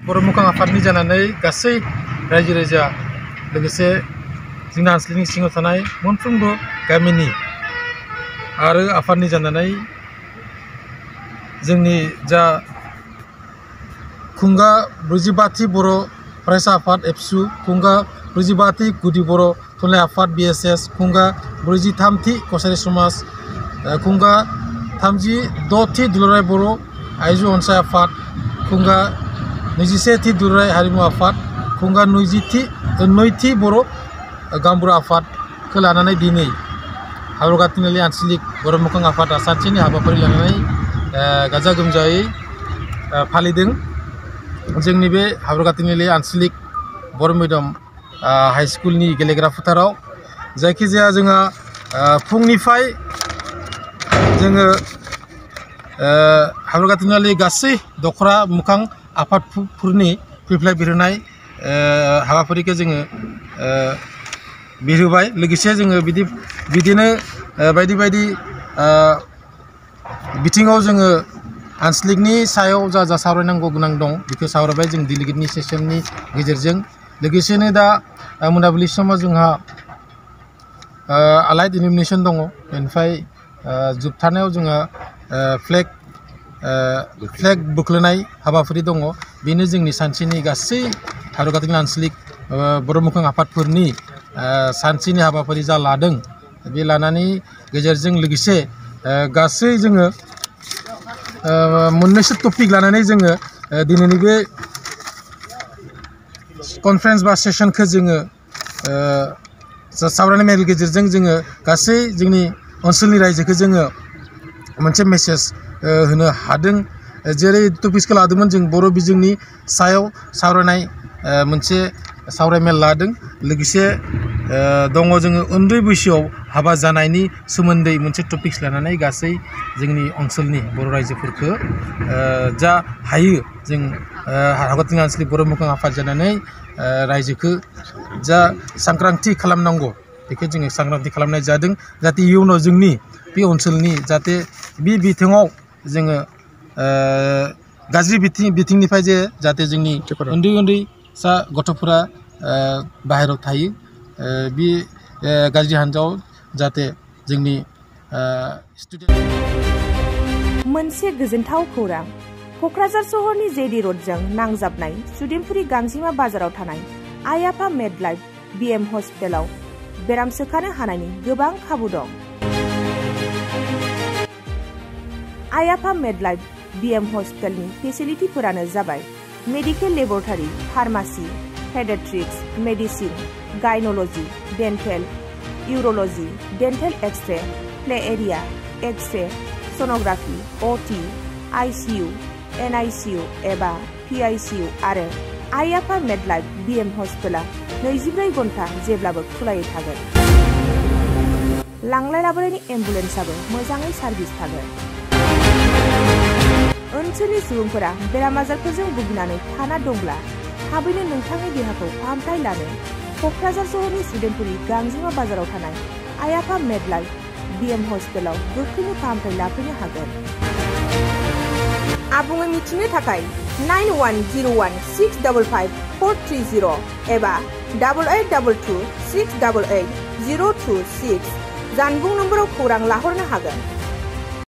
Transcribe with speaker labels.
Speaker 1: बर'मुखां आफादनि जानानै गासै रायजो राजा लोगोसे जोंनि आनसलिकनि सिङाव थानाय मोनफ्रोमबो गामिनि आरो आफादनि जानानै जोंनि जा खुंगा 45थि बर' फरायसा आफाद एबसु खुंगा 45थि गुदि बर' थुनलाइ आफाद BSS खुंगा 43थि कसारि समाज खुंगा 36थि दुलाराय बर' आइजो अनसाय आफाद खुंगा 21थि दुलाराय हारिमु आफाद खुंगा 2थि बर' गामबुरा आफादखौ लानानै दिनै हाब्रुगा तिनालि आनसलिक बर'मुखां आफादा सानसेनि हाबाफारि लानानै गाजा गोमजायै फालिदों। जोंनि बे हाब्रुगा तिनालि आनसलिक बर' मिडियाम हाई स्कुलनि गेलेग्रा फोथाराव जायखिजाया जोंहा फुंनिफ्राय जोङो हाब्रुगा तिनालि गासै दखरा मुखां आफादफोरनि फैफ्लाय बिरहोनाय हाबाफारिखौ जोङो बिरहोबाय लोगोसे जोङो बिदिनो बायदि बायदि बिथिङाव जोङो आनसलिकनि सायाव जा सावरायनांगौ गोनां दं बेखौ सावरायबाय जों डेलिगेटनि सेसननि गेजेरजों लोगोसेनो दा मोनाबिलि समाव जोंहा आलाइड इलुमिनेशन दङ बेनिफ्राय जोबथारनायाव जोंहा फ्लेग बोख्लायनाय हाबाफारि दङ बेनो जोंनि सानसेनि गासै हाब्रुगा तिनालि आनसलिक बर'मुखां आफादफोरनि सानसेनि हाबाफारि जा लादों बे लानानै गेजेरजों लोगोसे गासै जोङो मोननैसो टपिक लानानै जोङो दिनैनि बे कनफारेन्स बा सेसनखौ जोङो सावरायनाय मेलनि गेजेरजों जोङो गासै जोंनि ओनसोलनि रायजोखौ जोङो मोनसे मेसेज होनो हादों जेरै टपिक्सखौ लादोंमोन जों बर' बिजोंनि सायाव सावरायनाय मोनसे सावरायमेल लादों लोगोसे दङ जोङो उन्दै बैसोआव हाबा जानायनि सोमोन्दै मोनसे टपिक्स लानानै गासै जोंनि ओनसोलनि बर' रायजोफोरखौ जा हायो जों हाब्रुगा तिनालि आनसलिक बर'मुखां आफाद जानानै रायजोखौ जा सांग्रांथि खालामनांगौ बेखौ जोङो सांग्रांथि खालामनाय जादों जाहाथे इयुनाव जोंनि बे ओनसोलनि जाहाथे बे बिथिङाव जोङो गाज्रि बिथिंनिफ्राय जाहाथे जोंनि उन्दै गथ'फोरा बाहेरायाव थायो बे गाज्रि हान्जायाव जाहाथे जोंनि
Speaker 2: मोनसे गोजोनथाव खौरां क'क्राझार सहरनि जेडि र'डजों नांजाबनाय सुदेमपुरि गांजिमा बाजाराव थानाय आइ आफा मेडलाइफ BM हस्पिटालाव बेराम सोखानो हानायनि गोबां खाबु दं। आइ आफा मेडलाइफ BM हस्पिटालनि फेसिलिटिफोरानो जाबाय medical laboratory, pharmacy, paediatrics, medicine, gynaecology, dental, urology, dental x ray, play area, x ray, sonography, OT, ICU, NICU एबा PICU आरो आइ आफा मेडलाइफ BM हस्पिटाला 24 घन्टा जेब्लाबो खुलायै थागोन। लांलाय लाबोलायनि एम्बुलेन्सआबो मोजाङै सार्भिस थागोन। ओनसोलनि सुबुंफोरा बेराम आजारफोरजों भुगिनानै थाना दंब्ला थाबैनो नोंथांनि देहाखौ फाहामथाय लानो क'क्राझार सहरनि सुदेमपुरि गांजिमा बाजाराव थानाय आइ आफा मेडलाइफ BM हस्पिटालाव गोख्रैनो फाहामथाय लाफैनो हागोन। आबुङै मिथिनो थाखाय 9101655430 एबा 8822688026 जानबुं नम्बराव खौरां लाहरनो हागोन।